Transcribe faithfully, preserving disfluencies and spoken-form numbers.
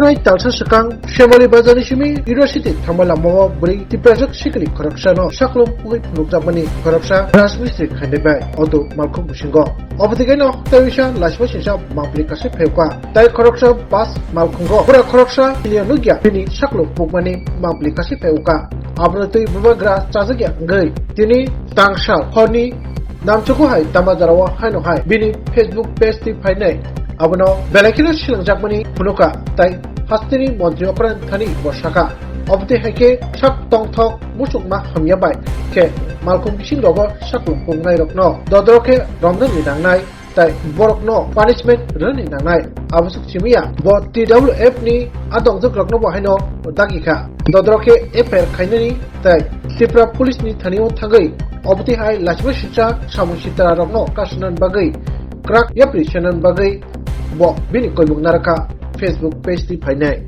Bai talsa swkang Shemali bazarni simi University thangma lamao bwrwi tiprajak sikli khoroksano saklum pugwi phunukjakmani khoroksa rajmistri khainai bai auto malkhung bisingo. Obotikaino tei wisa laisima singsa mangpili kasui phaiuka. Tai khoroksa bus malkhungo pura khoroksa chiliya nukya bini saklum pukmani mangpili kasui phaiuka. Abono twi bubagra chajakya wngwi tini tangsal horni namchuku hai tama jarao haino hai bini Facebook page twi phainai. Abono belai kheno silangjakmani phunuka tai hasteni montri okran thani bo saka. Obotwi hai khe sak tongthok muchungma hamya bai khe malkhung bising rogo saklum pungnai rokno dodro khe romnani nangnai tai borokno punishment rwni nangnai. Abosuk simiya bo T W F ni a dongjwk rokno bo haino dagi kha. Dodro khe F I R khainani tai Tripura police ni thani o thangwi obotwi hai laisima singsa samung sitra rokno kasunani bagwi krak yapri senani bagwi bo bini koimung narwkha Facebook page twi phainai.